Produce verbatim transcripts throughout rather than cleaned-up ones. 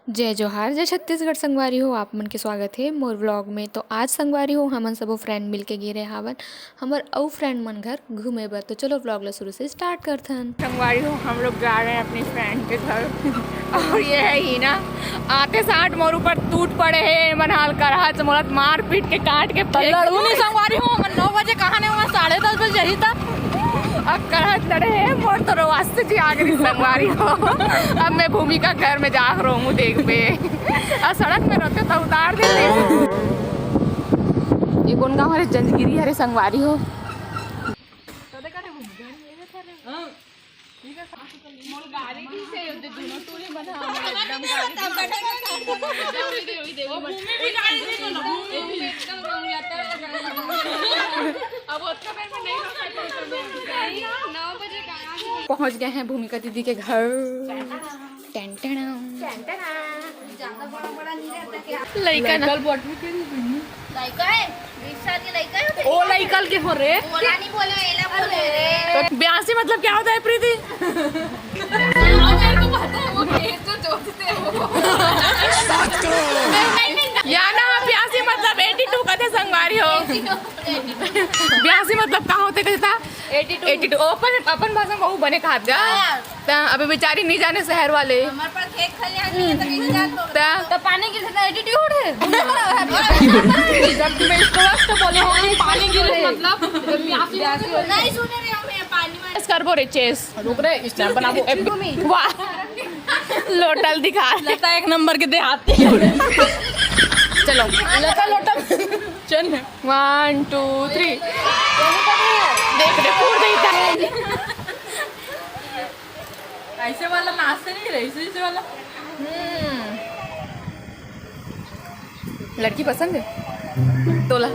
जय जोहार, जय छत्तीसगढ़ संगवारी हो, आप मन के स्वागत हे मोर vlog में। तो आज संगवारी हो, हमन सबो friend मिलके गे रहे हावन हमर अउ friend मन घर घूमे बर। तो चलो vlog ला शुरू से start करथन। संगवारी हो, हम लोग जा रहे हैं अपनी friend के घर और ये है हीना। आते साथ मोर ऊपर टूट पड़े हे, मन हाल करहा से मोला मार पीट के काट के फेंक लड़ू नहीं संगवारी हो, हमन नौ बजे कहाँ ने वहाँ साढ़े दस बजे जही था। अब करहत लड़े हे, मोर तो रोवास से जी आगे नहीं संगवारी हो। अब मैं भूमि का घर में जाके रोमू देख पे। आ सड़क में रोते तो उतार देते। ये कौन गाँव हरे? जंजगिरी हरे संगवारी हो। पहुंच गए हैं भूमिका दीदी के घर। Ten ten. लइका ना। लइका है, बीस साल के लइका है। ओ लइकल के हो रे। ओला नहीं बोले, एला बोले रे। तो ब्यासी मतलब क्या होता है, प्रीति? और मेरे को पता है, वो खेत जो जोतते हैं, वो। या ना, ब्यासी मतलब एटी टू का थे संगवारी हो। ब्यासी मतलब का होते कहता? Eighty two. Eighty two. अपन, अपन भाषा में बहुत बने कहा जा। हाँ। ता अबे बेचारी नहीं जाने शहर वाले। हमारे पास खेत खलिहान नहीं है, तो कैसे जान दो? ता तो पानी गिरता तो एटीट्यूड है। जब मैं इसको तो बोले हो कि पानी गिरे मतलब, जब प्यासी होती है। नहीं सुने रहे हो, मैं पानी में बस करबो रे चेस। रुक रे, स्नैप बनाबो। वाह, लोटल दिखा। लता एक नंबर के देहाती। चलो, लता लोटल। चल। One two three. देख रे, पूर देता है। ऐसे वाला नाचते नहीं रहे, ऐसे, ऐसे वाला। हम्म। लड़की पसंद है? तोला।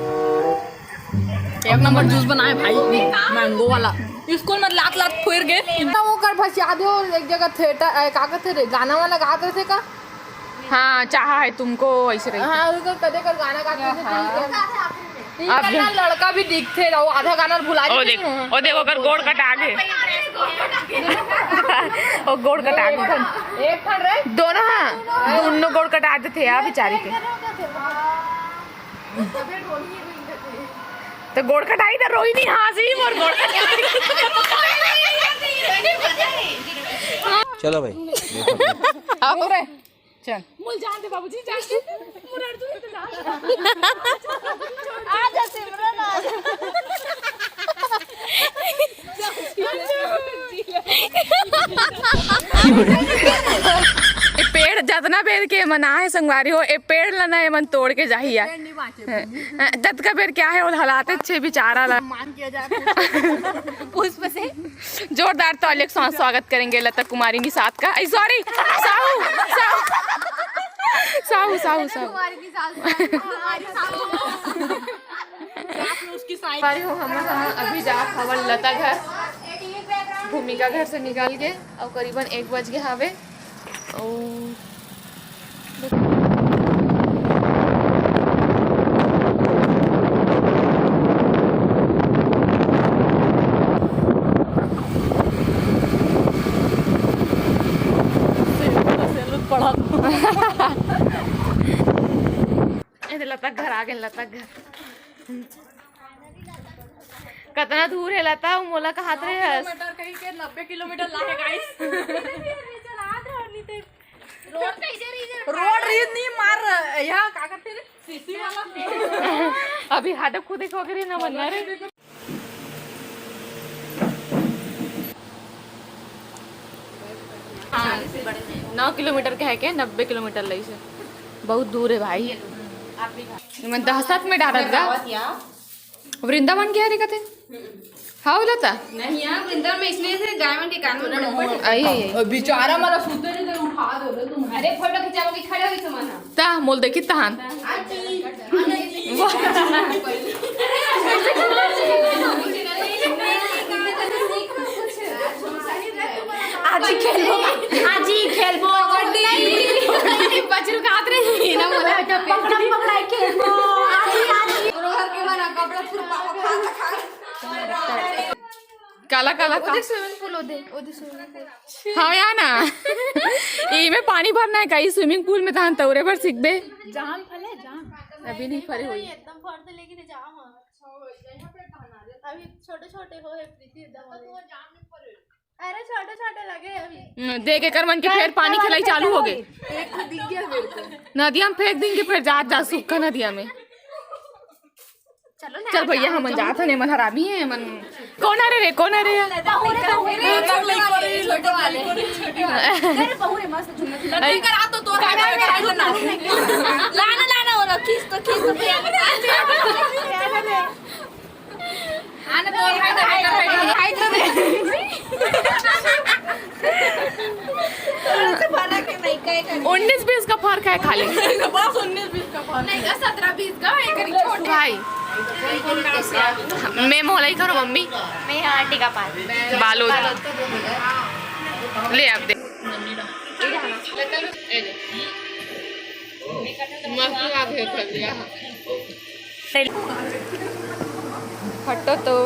एक नंबर जूस बनाए भाई, मैंगो वाला। स्कूल में लात लात फोर गए। इतना वो कर भसिया दे, और एक जगह थिएटर, ए, का कहते रे, गाना वाला गात रहे थे का? हाँ, चाहा है तुमको, ऐसे रही। हाँ, उधर कदे कर गाना गाते थे, हाँ। ठीक है। अब इनका ना लड़का भी दिखते रहो, आधा गाना भुला ओ देते देख, हैं। ओ देख, ओकर गोड़ कटा गे। ओ गोड़ कटा गे। एक ठन रे। दोनों, हाँ, दोनों गोड़ कटा देते यार बेचारी के। तो गोड़ कटाई तो रोई नहीं, हाँ जी, मोर गोड़ कटाई। चलो भाई, देखो। अब रे। चल। मोल जान दे बाबूजी, जान दे। मोर अर्जुन तो जान दे। आ जा सिमरन, आ जा। ए पेड़ जतना बेर के मना है संगवारी हो, ए पेड़ ला ना एमन तोड़ के जाही यार। पेड़ नहीं बाँचे। जतका बेर क्या है, वो हलाते छे बेचारा ला। मान किया जाए पुष्प से। जोरदार तालियों के साथ स्वागत करेंगे लता कुमारी निषाद का। ए, सॉरी, साहू, साहू, साहू, साहू, साहू। कुमारी निषाद, कुमारी साहू। साथ में उसकी साइड। सॉरी हो, हम, हम अभी जा हवन लता घर, भूमिका घर से निकल के, और करीबन एक बज गए हवे। ओ। ए, लता घर आ गए, लता घर। कतना दूर है लता, मोला कहात रहे हस। किलोमीटर कहीं के नब्बे किलोमीटर ला है, गाइस। रोड कैसे रीजन? रोड रीत नहीं मार, यहाँ का करते रे? सीसी वाला। अभी हाडो खुद एक वगैरह ना बनना रे। हाँ, नौ किलोमीटर के है के नब्बे किलोमीटर लई से, बहुत दूर है भाई। मैं दहशत में डालत गा। वृंदावन के हरे कथे? हाँ, बोला था। नहीं यार, वृंदावन में इसलिए थे, गायवन के कान में बड़े पड़े। आई, आई, आई। बेचारा मारा सुते नहीं, तो उठा दो रे तुम। अरे, फोटो खिंचाओ कि खड़े हुई तुम ना। ता, मोल देखी तहान। आजी। वाह। आजी खेलबो, आजी खेलबो कबड्डी। बजरू का हाथ रही ना, मोला पकड़ा पकड़ाई खेलबो। आजी, आजी। रोहर के बना कपड़ा फुरपा खा खा। काला काला का? ओदे स्विमिंग पूल, ओदे, ओदे स्विमिंग पूल। हाँ, या ना। इमे पानी भरना है का? ई स्विमिंग पूल में तहन तौरे भर सीखबे। जाम फले, जाम। अभी नहीं फरे होई। एकदम फरते, लेकिन जाम है। अभी छोटे छोटे हो है प्रीति, एकदम। अरे छोटे छोटे लगे अभी। हम्म, देख एकर मन के फेर पानी खिलाई चालू हो गए। एक तो दिख गया मेरे को। नदिया में फेंक देंगे, फिर जात जात सूखा नदिया में। चलो ना, चल भैया, जाओ, हमन जाओ। जात हन, एमन हरामी है, एमन। कौन आ रहे रे, कौन आ रहे? बहुरे, बहुरे, छोटे वाले, छोटे वाले। अरे बहुरे मस्त झूलत है। अरे। करा तो तोर का, का, का, का, लाना, लाना, वो रखीस तो, खीस तो। आने दो, खाई दो, खाई दो, खाई दो। उन्नीस बीस का फर्क है खाली। बस उन्नीस बीस का फर्क। नहीं का, सत्रह बीस का, एक छोटा भाई। मैं मोलाई करो मम्मी। मैं आंटी का पास। बालोद। ले आप दे। मस्त बात है, कर लिया। हटो तो।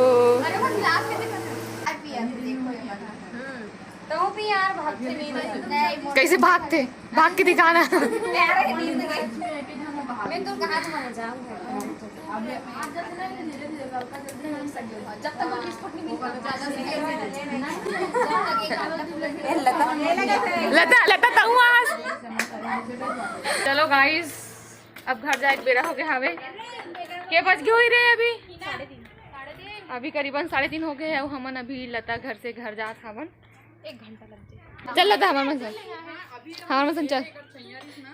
तो भी यार भागते नहीं। कैसे भागते? भाग के दिखाना। मैं तो कहा तुम्हारे जाऊंगा। लता, लता, तहूँ आज। चलो गाइस, अब घर जाए के बेरा हो गया हवे। के बज गए होई रे अभी? अभी करीबन साढ़े तीन हो गए हैं। हमन अभी लता घर से घर जात हवन। एक घंटा लग जाए। चल लता, हमारे मन से, हमारे मन से चल।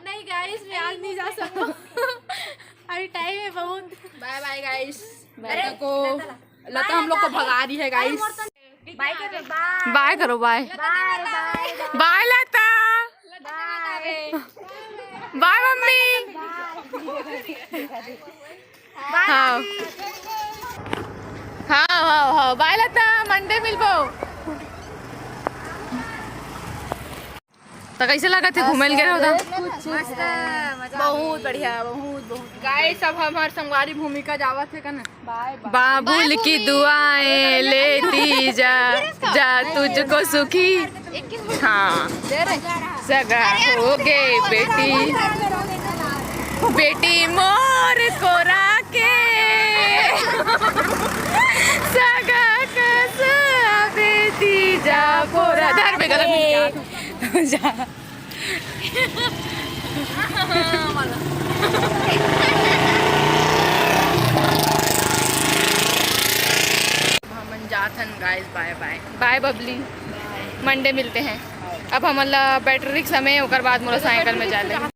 नहीं गाइस, मैं आज नहीं जा सकूँ। अभी टाइम है बहुत। बाय बाय गाइस। लता को, लता हम लोग को भगा रही है गाइस। बाय करो, बाय। बाय करो, बाय। बाय, बाय, बाय। बाय लता। बाय। बाय मम्मी। बाय। हाँ। हाँ, हाँ, हाँ। बाय लता, मंडे मिलबो। तो कैसे लगा थे घूमे ल गए रहो तो? मस्त, मजा। बहुत बढ़िया, बहुत, बहुत। गाइस, अब हमार संगवारी भूमिका जावत है का ना? बाय, बाय। बाबुल की दुआएं लेती जा, जा तुझको सुखी। हाँ, सगा हो गए बेटी, बेटी मोर को राखे। सगा कस बेटी जा पोरा। धर बे, गलत नहीं किया। जा। हमन जात हन गाइस, बाय बाय। बाय बबली, मंडे मिलते हैं। अब हमन ला बैटरी रिक्शा में, ओकर बाद मोटरसाइकिल में जाए ले।